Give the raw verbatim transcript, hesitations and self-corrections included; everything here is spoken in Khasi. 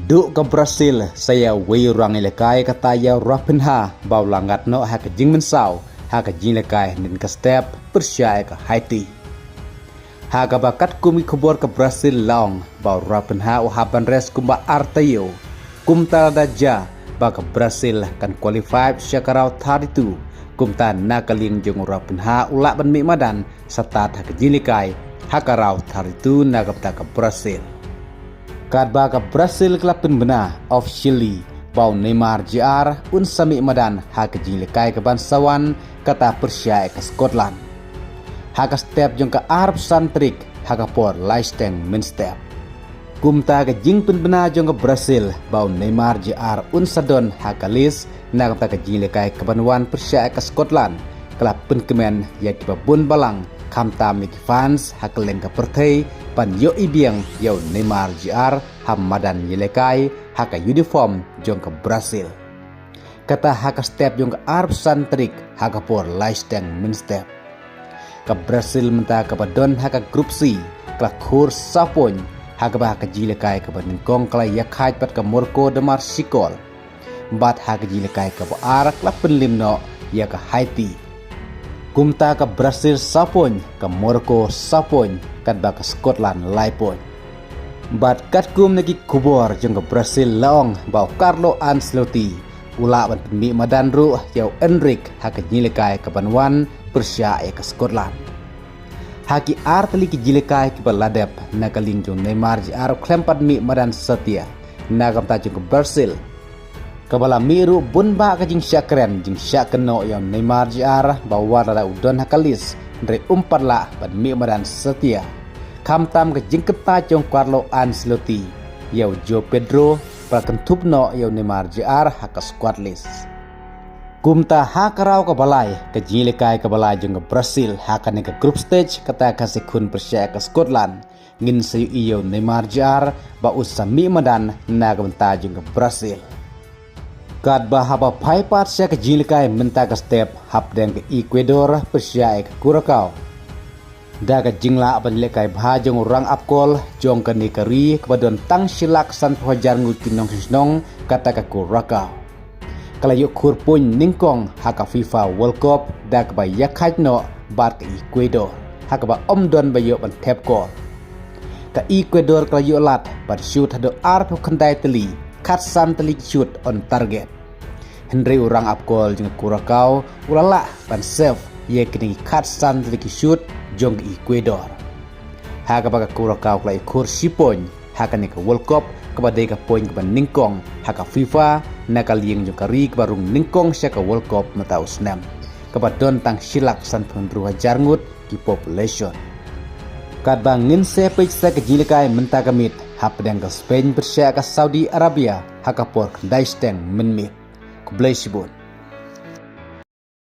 Duh ka Brazil sa ïa wei u rang ïalehkai kata ïa u Raphinha ba u la ngat noh ha ka jingmynsaw ha ka jingïalehkai hynnin ka step pyrshah ïa ka Haiti. Ha kaba katkum ki khubor ka Brazil la ong ba u Raphinha u hap ban rest kumba ar taïew. Kumta lada jia ba ka Brazil kan qualify sha ka round thirty-two. Kumta na ka liang jong u Raphinha u lah ban mih madan sa tad ha ka jingïalehkai ha ka round thirty-two na ka bynta ka Brazil. Katba ka Brazil ka la pynbna officially ba u Neymar Junior un sa mih madan ha ka jingïalehkai kaban sa wan kata pyrshah ïa ka Scotland ha ka step jong ka arphew san tarik ha ka por lai shiteng mynstep. Kumta ka jingpynbna jong ka Brazil ba u Neymar Junior un sa don ha ka list na ka bynta ka jingïalehkai kaban wan pyrshah ïa ka Scotland ka la pynkmen ïa kiba bun balang, khamtam ïa ki fans ha kylleng ka pyrthei ban ïohi biang ïa u Neymar Junior ha madan ïalehkai ha ka uniform jong ka Brazil. Kata ha ka step jong ka arphew san tarik ha ka por lai shiteng mynstep. Ka Brazil mynta kaba don ha ka Group C ka la khur saw point ha kaba ha ka jingïalehkai kaba nyngkong ka la ïakhaid bad ka Morocco da mar shi kol. Bad ha ka jingïalehkai kaba ar ka la pynlip noh ïa ka Haiti. Kumta ka Brazil saw point, ka Morocco saw point, katba ka Scotland lai point. Bad katkum na ki khubor jong ka Brazil la ong ba u Carlo Ancelotti u lah ban pynmih madan ruh ïa u Endrick ha ka jingïalehkai kaban wan pyrshah ïa ka Scotland. Ha ki ar tylli ki jingïalehkai kiba la dep na ka liang jong u Neymar Junior u khlem pat mih madan satia na ka bynta jong ka Brazil. Kaba la mih ruh bun bah ka jingshah kren jingshah kynnoh ïa u Neymar Junior ba wat lada u don ha ka list hynrei um pat lah ban mih madan satia. Khamtam ka jingkyntait jong u Carlo Ancelotti ïa u João Pedro ba la kynthup noh ïa u Neymar Junior ha ka squad list. Kumta ha ka round kaba lai ka jingïalehkai kaba lai jong ka Brazil ha kane ka group stage kata ka sa khun pyrshah ïa ka Scotland. Ngin sa ïohi ïa u Neymar Junior ba u sa mih madan na ka bynta jong ka Brazil. Katba haba phai pat sha ka jingïalehkai mynta ka step hapdeng ka Ecuador pyrshah ïa ka Curacao. Da ka jinglah ban ïalehkai bha jong u rang ap kol jong kane ka ri kaba don tang shi lak sanphew hajar ngut ki nongshong shnong kata ka Curacao ka la ïoh khur point nyngkong ha ka FIFA World Cup da kaba ïakhaid noh bad ka Ecuador ha kaba ym don ba ïoh ban thep kol. Ka Ecuador ka la ïoh lad ban shoot haduh arphew khyndai tylli, khatsan tylli ki shoot on target. Hynrei u rang ap kol jong ka Curacao u la lah ban save ïa kine ki khatsan tylli ki shoot jong ka Ecuador. Ha kaba ka Curacao ka la ïoh khur shi point ha kane ka World Cup kaba dei ka point kaba nyngkong ha ka FIFA na ka liang jong ka ri kaba rung nyngkong sha ka World Cup mynta u snem kaba don tang shi lak sanphew hynriew hajar ngut ki population. Katba ngin sa peit sa ka jingïalehkai mynta ka miet hapdeng ka Spain pyrshah ka Saudi Arabia ha ka por khyndai shiteng mynmiet. Khublei shibun.